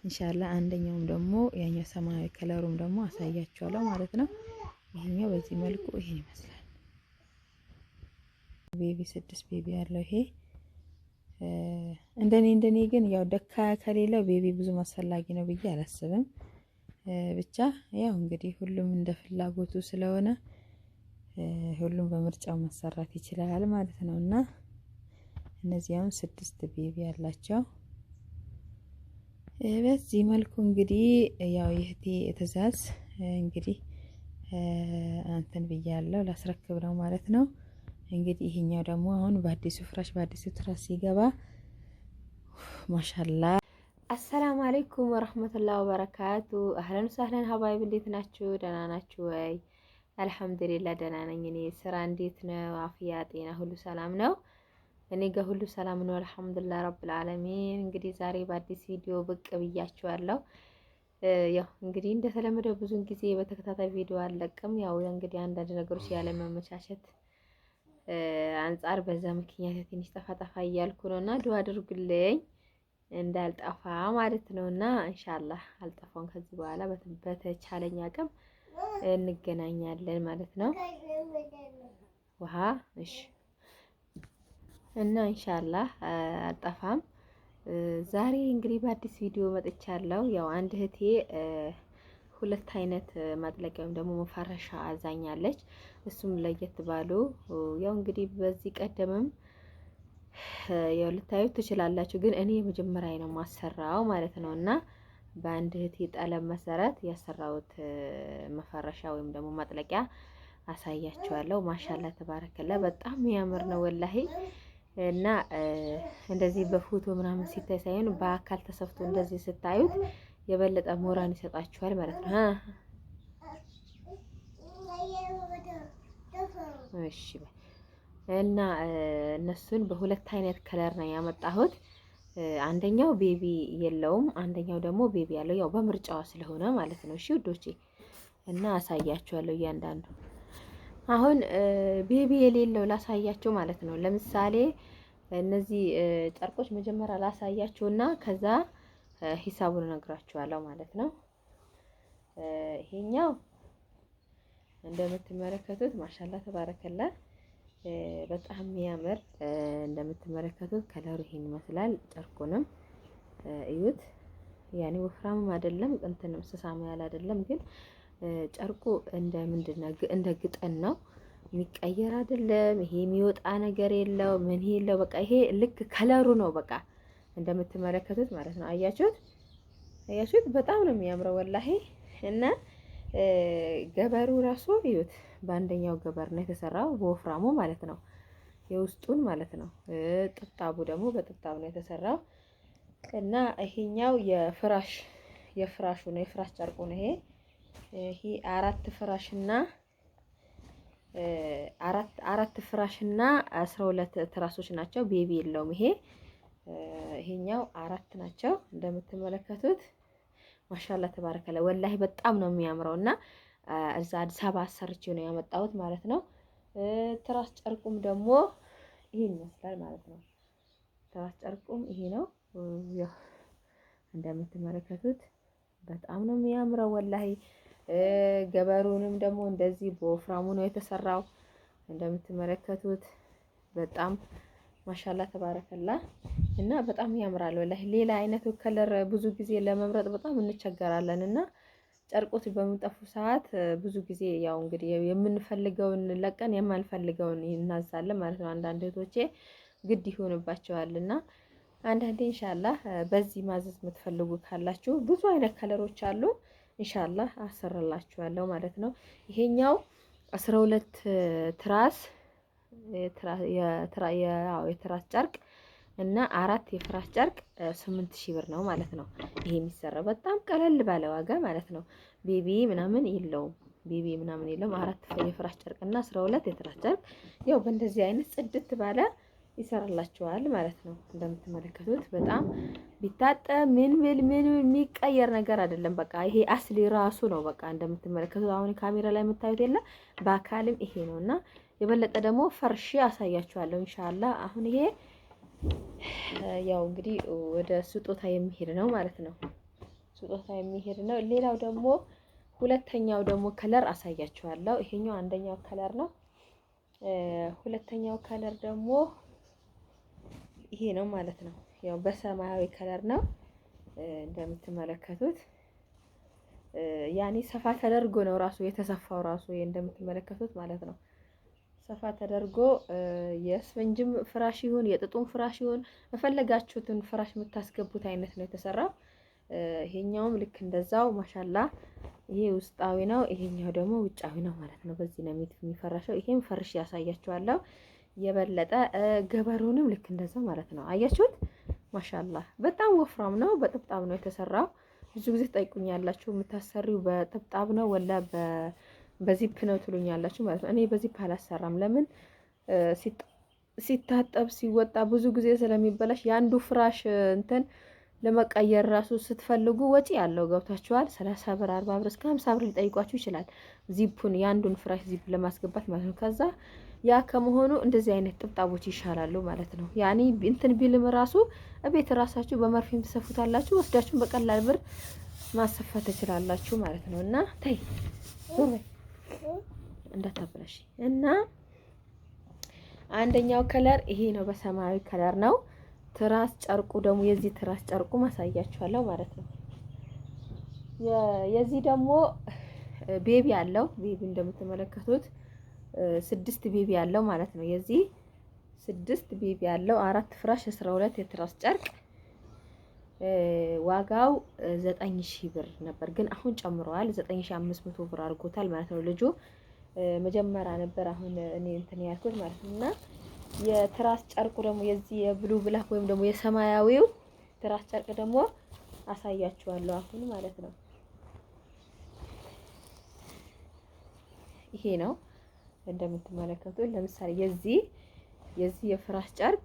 ኢንሻአላህ አንደኛውም ደግሞ ያኛው ሰማያዊ color ኡም ደግሞ አሳያችኋለሁ ማለት ነው። ይሄኛው በዚህ መልኩ ይሄን ይመስላል። baby 6 baby ያለው ይሄ እንደኔ ግን ያው ደካ ከሌለው baby ብዙም አስፈላጊ ነው ብዬ አላስብም። ብቻ ያው እንግዲህ ሁሉም እንደ ፍላጎቱ ስለሆነ ሁሉም በምርጫው መሰራት ይችላል ማለት ነው። እና እነዚህ አሁን 6 baby ያላቸው በዚህ መልኩ እንግዲህ ያው የእህቴ ትዕዛዝ እንግዲህ አንተን ብያለሁ ላስረክብ ነው ማለት ነው። እንግዲህ ይሄኛው ደግሞ አሁን በአዲሱ ፍራሽ በአዲሱ ትራስ ሲገባ ማሻላ። አሰላሙ አለይኩም ወረህመቱላሂ ወበረካቱ። አህለን ሳህለን ሀባይብ፣ እንዴት ናችሁ? ደህና ናችሁ ወይ? አልሐምዱሊላህ ደህና ነኝ እኔ። ስራ እንዴት ነው? አፍያ፣ ጤና ሁሉ ሰላም ነው? እኔ ጋር ሁሉ ሰላም ነው፣ አልሐምዱሊላህ ረብል ዓለሚን። እንግዲህ ዛሬ በአዲስ ቪዲዮ ብቅ ብያችኋለሁ። ያው እንግዲህ እንደተለመደው ብዙን ጊዜ በተከታታይ ቪዲዮ አልለቅም። ያው እንግዲህ አንዳንድ ነገሮች ያለመመቻቸት አንጻር በዛ ምክንያት ትንሽ ጠፋ ጠፋ እያልኩ ነው እና ዱአ አድርጉልኝ እንዳልጠፋ ማለት ነው። እና ኢንሻአላህ አልጠፋም። ከዚህ በኋላ በተቻለኝ አቅም እንገናኛለን ማለት ነው። ውሃ እሺ። እና ኢንሻአላህ አልጠፋም። ዛሬ እንግዲህ በአዲስ ቪዲዮ መጥቻለሁ። ያው አንድ እህቴ ሁለት አይነት ማጥለቂያ ወይም ደግሞ መፈረሻ አዛኛለች። እሱም ለየት ባሉ ያው እንግዲህ በዚህ ቀደምም ያው ልታዩት ትችላላችሁ፣ ግን እኔ የመጀመሪያ ነው ማሰራው ማለት ነው። እና በአንድ እህቴ ጠለብ መሰረት ያሰራሁት መፈረሻ ወይም ደግሞ ማጥለቂያ አሳያችኋለሁ። ማሻላ ተባረከላ፣ በጣም የሚያምር ነው ወላሂ። እና እንደዚህ በፎቶ ምናምን ሲታይ ሳይሆን በአካል ተሰፍቶ እንደዚህ ስታዩት የበለጠ ሞራን ይሰጣችኋል ማለት ነው። እሺ እና እነሱን በሁለት አይነት color ነው ያመጣሁት። አንደኛው baby የለውም፣ አንደኛው ደግሞ baby ያለው ያው በምርጫዋ ስለሆነ ማለት ነው። እሺ ውዶቼ፣ እና አሳያችኋለሁ እያንዳንዱ። አሁን baby የሌለው ላሳያችሁ ማለት ነው። ለምሳሌ እነዚህ ጨርቆች መጀመሪያ ላሳያችሁና ከዛ ሂሳቡን እነግራችኋለሁ ማለት ነው። ይሄኛው እንደምትመለከቱት ማሻላ ተባረከላ በጣም የሚያምር እንደምትመለከቱት color ኡ ይሄን ይመስላል። ጨርቁንም እዩት። ያኔ ወፍራምም አይደለም እንትንም ስሳም ያለ አይደለም፣ ግን ጨርቁ እንደ ምንድነው እንደ ግጥን ነው የሚቀየር አይደለም። ይሄ የሚወጣ ነገር የለው ምን የለው። በቃ ይሄ ልክ color ኡ ነው በቃ እንደምትመለከቱት ማለት ነው። አያችሁት? አያችሁት? በጣም ነው የሚያምረው ወላሂ። እና ገበሩ ራሱ እዩት፣ በአንደኛው ገበር ነው የተሰራው በወፍራሙ ማለት ነው፣ የውስጡን ማለት ነው። ጥብጣቡ ደግሞ በጥብጣብ ነው የተሰራው። እና ይሄኛው የፍራሽ የፍራሹ ነው የፍራሽ ጨርቁ ነው ይሄ። ይሄ አራት ፍራሽና አራት ፍራሽና 12 ትራሶች ናቸው። baby የለውም ይሄ። ይሄኛው አራት ናቸው እንደምትመለከቱት። ማሻላ ተባረከላ ወላሂ በጣም ነው የሚያምረው። እና እዛ አዲስ አበባ አሰርቼ ነው ያመጣሁት ማለት ነው። ትራስ ጨርቁም ደግሞ ይሄን ይመስላል ማለት ነው። ትራስ ጨርቁም ይሄ ነው እንደምትመለከቱት በጣም ነው የሚያምረው ወላሂ። ገበሩንም ደግሞ እንደዚህ በወፍራሙ ነው የተሰራው እንደምትመለከቱት በጣም ማሻላ ተባረከላ እና በጣም ያምራል ወላሂ። ሌላ አይነቱ color ብዙ ጊዜ ለመምረጥ በጣም እንቸገራለን እና ጨርቆች በሚጠፉ ሰዓት ብዙ ጊዜ ያው እንግዲህ የምንፈልገውን ለቀን የማንፈልገውን እናዛለን ማለት ነው። አንዳንድ እህቶቼ ግድ ይሆንባቸዋልና አንዳንዴ ኢንሻአላህ በዚህ ማዘዝ የምትፈልጉ ካላችሁ ብዙ አይነት color ኦች አሉ። ኢንሻአላህ አሰራላችኋለሁ ማለት ነው። ይሄኛው 12 ትራስ የትራስ ጨርቅ እና አራት የፍራሽ ጨርቅ 8000 ብር ነው ማለት ነው። ይሄ የሚሰራው በጣም ቀለል ባለ ዋጋ ማለት ነው። baby ምናምን የለውም፣ baby ምናምን የለውም። አራት የፍራሽ ጨርቅ እና 12 የትራስ ጨርቅ ያው በእንደዚህ አይነት ጽድት ባለ ይሰራላችኋል ማለት ነው። እንደምትመለከቱት በጣም ቢታጠብ ምን ብል ምን የሚቀየር ነገር አይደለም። በቃ ይሄ አስሊ ራሱ ነው። በቃ እንደምትመለከቱት አሁን ካሜራ ላይ የምታዩት የለ በአካልም ይሄ ነውና የበለጠ ደግሞ ፈርሼ አሳያችኋለሁ ኢንሻአላህ። አሁን ይሄ ያው እንግዲህ ወደ ስጦታ የሚሄድ ነው ማለት ነው። ስጦታ የሚሄድ ነው። ሌላው ደግሞ ሁለተኛው ደግሞ color አሳያችኋለሁ። ይሄኛው አንደኛው color ነው። ሁለተኛው color ደግሞ ይሄ ነው ማለት ነው። ያው በሰማያዊ color ነው እንደምትመለከቱት። ያኔ ሰፋ ተደርጎ ነው ራሱ የተሰፋው ራሱ እንደምትመለከቱት ማለት ነው። ሰፋ ተደርጎ የስፈንጅም ፍራሽ ይሁን የጥጡም ፍራሽ ይሁን የፈለጋችሁትን ፍራሽ የምታስገቡት አይነት ነው የተሰራው። ይሄኛውም ልክ እንደዛው ማሻላ። ይሄ ውስጣዊ ነው፣ ይሄኛው ደግሞ ውጫዊ ነው ማለት ነው። በዚህ ነው የሚፈረሸው። ይሄም ፈርሽ ያሳያችኋለሁ የበለጠ ገበሩንም ልክ እንደዛው ማለት ነው። አያችሁት? ማሻላ በጣም ወፍራም ነው። በጥብጣብ ነው የተሰራው። ብዙ ጊዜ ትጠይቁኛላችሁ የምታሰሪው በጥብጣብ ነው ወላ በዚፕ ነው ትሉኛላችሁ ማለት ነው። እኔ በዚፕ አላሰራም። ለምን ሲታጠብ ሲወጣ ብዙ ጊዜ ስለሚበላሽ የአንዱ ፍራሽ እንትን ለመቀየር ራሱ ስትፈልጉ ወጪ ያለው ገብታችኋል። 30 ብር፣ 40 ብር እስከ 50 ብር ሊጠይቋችሁ ይችላል። ዚፑን የአንዱን ፍራሽ ዚፕ ለማስገባት ማለት ነው። ከዛ ያ ከመሆኑ እንደዚህ አይነት ጥብጣቦች ይሻላሉ ማለት ነው። ያኔ እንትን ቢልም ራሱ እቤት ራሳችሁ በመርፌም ትሰፉታላችሁ፣ ወስዳችሁም በቀላል ብር ማሰፋት ትችላላችሁ ማለት ነው። እና ተይ እንዳታበላሽ። እና አንደኛው color ይሄ ነው፣ በሰማያዊ color ነው። ትራስ ጨርቁ ደግሞ የዚህ ትራስ ጨርቁ ማሳያችኋለሁ ማለት ነው። የዚህ ደግሞ baby አለው። baby እንደምትመለከቱት 6 baby አለው ማለት ነው። የዚህ 6 baby አለው፣ 4 ፍራሽ፣ 12 የትራስ ጨርቅ። ዋጋው 9000 ብር ነበር፣ ግን አሁን ጨምረዋል። 9500 ብር አድርጎታል ማለት ነው። ልጁ መጀመሪያ ነበር አሁን እኔ እንትን ያልኩት ማለት ነው። እና የትራስ ጨርቁ ደግሞ የዚህ የ blue black ወይም ደግሞ የሰማያዊው ትራስ ጨርቅ ደግሞ አሳያችኋለሁ አሁን ማለት ነው። ይሄ ነው እንደምትመለከቱት። ለምሳሌ የዚህ የፍራሽ ጨርቅ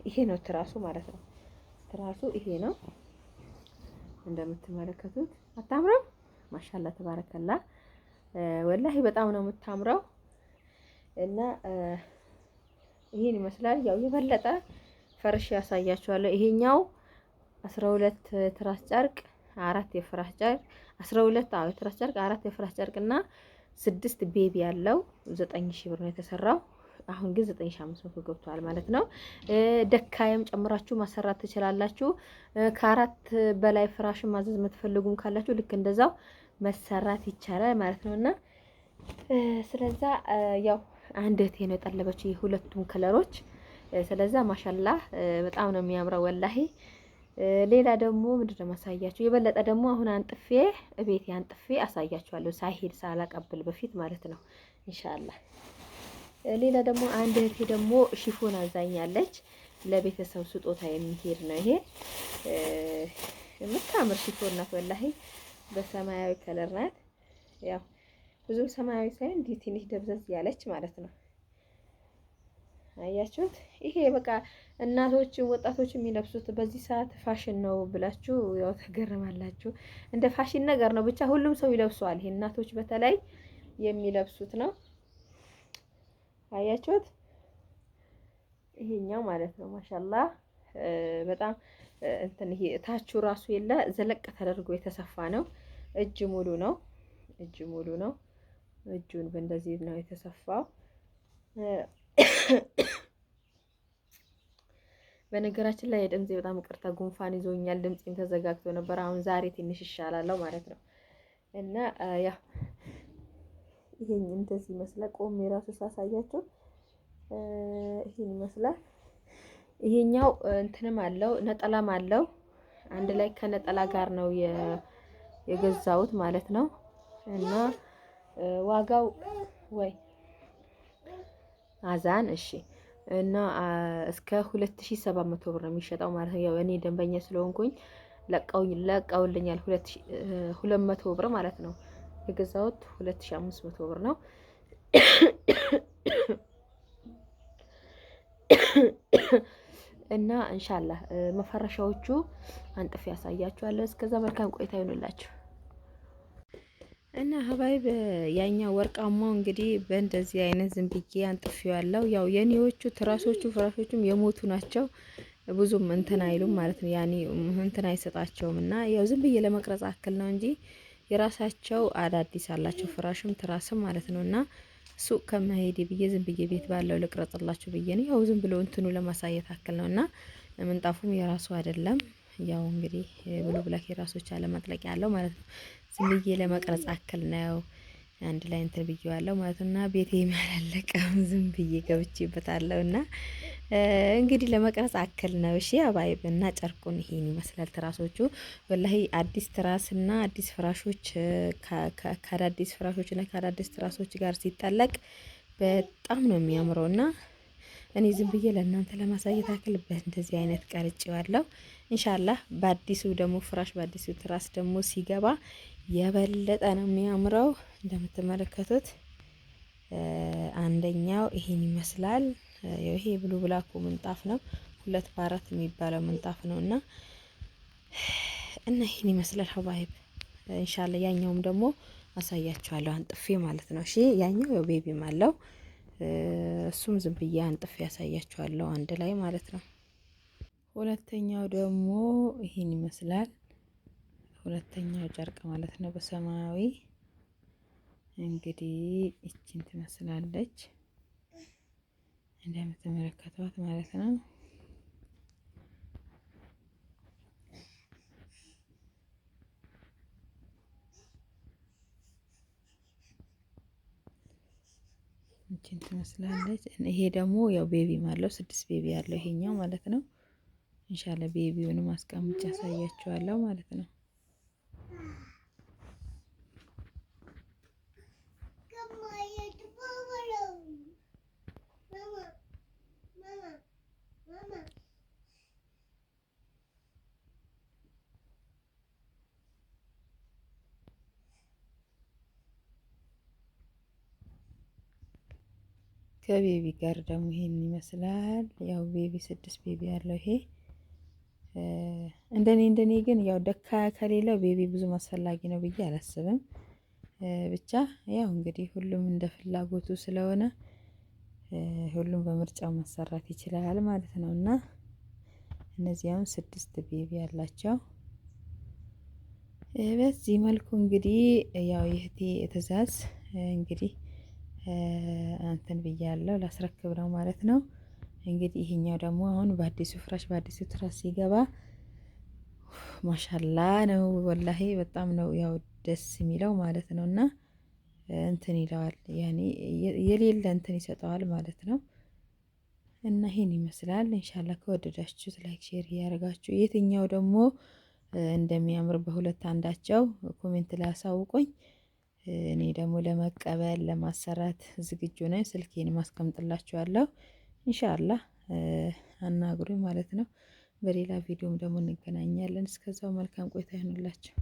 ይሄ ነው ትራሱ ማለት ነው። ትራሱ ይሄ ነው እንደምትመለከቱት። አታምረም? ማሻላ ተባረከላ። ወላሂ በጣም ነው የምታምረው። እና ይሄን ይመስላል። ያው የበለጠ ፈርሽ ያሳያችኋለሁ። ይሄኛው 12 ትራስ ጨርቅ፣ 4 የፍራሽ ጨርቅ፣ 12 አዎ የትራስ ጨርቅ፣ 4 የፍራሽ ጨርቅና 6 baby ያለው 9000 ብር ነው የተሰራው። አሁን ግን 9500 ገብቷል ማለት ነው። ደካየም ጨምራችሁ ማሰራት ትችላላችሁ። ከአራት በላይ ፍራሽ ማዘዝ የምትፈልጉም ካላችሁ ልክ እንደዛው መሰራት ይቻላል ማለት ነውና ስለዛ ያው አንድ እህቴ ነው የጠለበችው የሁለቱም color ኦች። ስለዛ ማሻላ በጣም ነው የሚያምረው ወላሂ። ሌላ ደግሞ ምንድነው ማሳያችሁ የበለጠ ደግሞ አሁን አንጥፌ እቤቴ አንጥፌ አሳያችኋለሁ፣ ሳይሄድ ሳላቀብል በፊት ማለት ነው ኢንሻአላህ። ሌላ ደግሞ አንድ እህቴ ደግሞ ሽፎን አዛኛለች። ለቤተሰብ ስጦታ የሚሄድ ነው ይሄ። የምታምር ሽፎን ናት ወላሂ፣ በሰማያዊ color ናት። ያው ብዙም ሰማያዊ ሳይሆን እንዲህ ትንሽ ደብዘዝ ያለች ማለት ነው። አያችሁት? ይሄ በቃ እናቶችን ወጣቶች የሚለብሱት በዚህ ሰዓት ፋሽን ነው ብላችሁ ያው ተገርማላችሁ። እንደ ፋሽን ነገር ነው፣ ብቻ ሁሉም ሰው ይለብሰዋል። ይሄ እናቶች በተለይ የሚለብሱት ነው። አያችሁት? ይሄኛው ማለት ነው። ማሻላ በጣም እንትን ይሄ ታቹ ራሱ የለ ዘለቅ ተደርጎ የተሰፋ ነው። እጅ ሙሉ ነው። እጅ ሙሉ ነው። እጁን በእንደዚህ ነው የተሰፋው። በነገራችን ላይ የድምጼ በጣም ይቅርታ ጉንፋን ይዞኛል። ድምጼም ተዘጋግቶ ነበር። አሁን ዛሬ ትንሽ ይሻላለሁ ማለት ነው። እና ያ ይሄን እንደዚህ ይመስላል። ቆሜ ራሱ ሳሳያቸው ይሄን ይመስላል። ይሄኛው እንትንም አለው ነጠላም አለው። አንድ ላይ ከነጠላ ጋር ነው የገዛሁት ማለት ነው። እና ዋጋው ወይ አዛን እሺ። እና እስከ 2700 ብር ነው የሚሸጠው ማለት ነው። ያው እኔ ደንበኛ ስለሆንኩኝ ለቀውልኛል 200 ብር ማለት ነው። የገዛሁት 2500 ብር ነው። እና ኢንሻአላህ መፈረሻዎቹ አንጥፌ ያሳያችኋለሁ። እስከዛ መልካም ቆይታ ይሁንላችሁ። እና ሀባይብ ያኛው ወርቃማው እንግዲህ በእንደዚህ አይነት ዝም ብዬ አንጥፌዋለሁ። ያው የኔዎቹ ትራሶቹ ፍራሾቹም የሞቱ ናቸው። ብዙም እንትን አይሉም ማለት ነው። ያኔ እንትን አይሰጣቸውም እና ያው ዝም ብዬ ለመቅረጽ አክል ነው እንጂ የራሳቸው አዳዲስ አላቸው ፍራሽም ትራስም ማለት ነው። እና ሱቅ ከመሄዴ ብዬ ዝም ብዬ ቤት ባለው ልቅረጽላችሁ ብዬ ነው። ያው ዝም ብሎ እንትኑ ለማሳየት አክል ነው እና ምንጣፉም የራሱ አይደለም። ያው እንግዲህ blue black የራሱ ቻለ ማጥለቂያ አለው ማለት ነው። ዝም ብዬ ለመቅረጽ አክል ነው አንድ ላይ እንትን ብዬዋለሁ ማለት ነው። እና ቤቴ ያላለቀም ዝም ብዬ ገብቼበታለሁ እና እንግዲህ ለመቅረጽ አክል ነው። እሺ حبايب እና ጨርቁን ይሄን ይመስላል። ትራሶቹ والله አዲስ ትራስና አዲስ ፍራሾች ከአዳዲስ ፍራሾችና ከአዳዲስ ትራሶች ጋር ሲጠለቅ በጣም ነው የሚያምረውና እኔ ዝም ብዬ ለእናንተ ለማሳየት አክል በእንደዚህ አይነት ቀርጬዋለሁ። إن شاء الله በአዲሱ ደግሞ ፍራሽ በአዲሱ ትራስ ደግሞ ሲገባ የበለጠ ነው የሚያምረው። እንደምትመለከቱት አንደኛው ይሄን ይመስላል። ይሄ blue black ኡ ምንጣፍ ነው። 2 በ4 የሚባለው ምንጣፍ ነው እና ይሄን ይመስላል حبايب። إن شاء الله ያኛውም ደግሞ አሳያችኋለሁ አንጥፌ ማለት ነው። እሺ ያኛው ያው baby ም አለው፣ እሱም ዝም ብዬ አንጥፌ ያሳያችኋለሁ አንድ ላይ ማለት ነው። ሁለተኛው ደግሞ ይሄን ይመስላል። ሁለተኛው ጨርቅ ማለት ነው በሰማያዊ እንግዲህ ይችን ትመስላለች እንደምትመለከቷት ማለት ነው። ይችን ትመስላለች። ይሄ ደግሞ ያው baby ም አለው፣ 6 baby ያለው ይሄኛው ማለት ነው። إن شاء الله baby ውንም አስቀምጬ ያሳያችኋለሁ ማለት ነው። ከ baby ጋር ደግሞ ይሄን ይመስላል። ያው baby 6 baby ያለው ይሄ እንደኔ ግን ያው ደካ ከሌለው baby ብዙም አስፈላጊ ነው ብዬ አላስብም። ብቻ ያው እንግዲህ ሁሉም እንደ ፍላጎቱ ስለሆነ ሁሉም በምርጫው መሰራት ይችላል ማለት ነው። እና እነዚያም 6 baby ያላቸው በዚህ መልኩ እንግዲህ ያው የእህቴ ትዕዛዝ እንግዲህ እንትን ብያለሁ ላስረክብ ነው ማለት ነው። እንግዲህ ይሄኛው ደግሞ አሁን በአዲሱ ፍራሽ በአዲሱ ትራስ ሲገባ ما شاء الله ነው፣ والله በጣም ነው ያው ደስ የሚለው ማለት ነው። እና እንትን ይለዋል ያኔ የሌለ እንትን ይሰጠዋል ማለት ነው። እና ይሄን ይመስላል። إن شاء الله ከወደዳችሁት like share እያደረጋችሁ የትኛው ደግሞ እንደሚያምር በሁለት አንዳቸው comment ላይ አሳውቁኝ። እኔ ደግሞ ለመቀበል ለማሰራት ዝግጁ ነኝ። ስልኬን ማስቀምጥላችኋለሁ። إن شاء الله አናግሩኝ ማለት ነው። በሌላ ቪዲዮም ደግሞ እንገናኛለን። እስከዛው መልካም ቆይታ ይሁንላችሁ።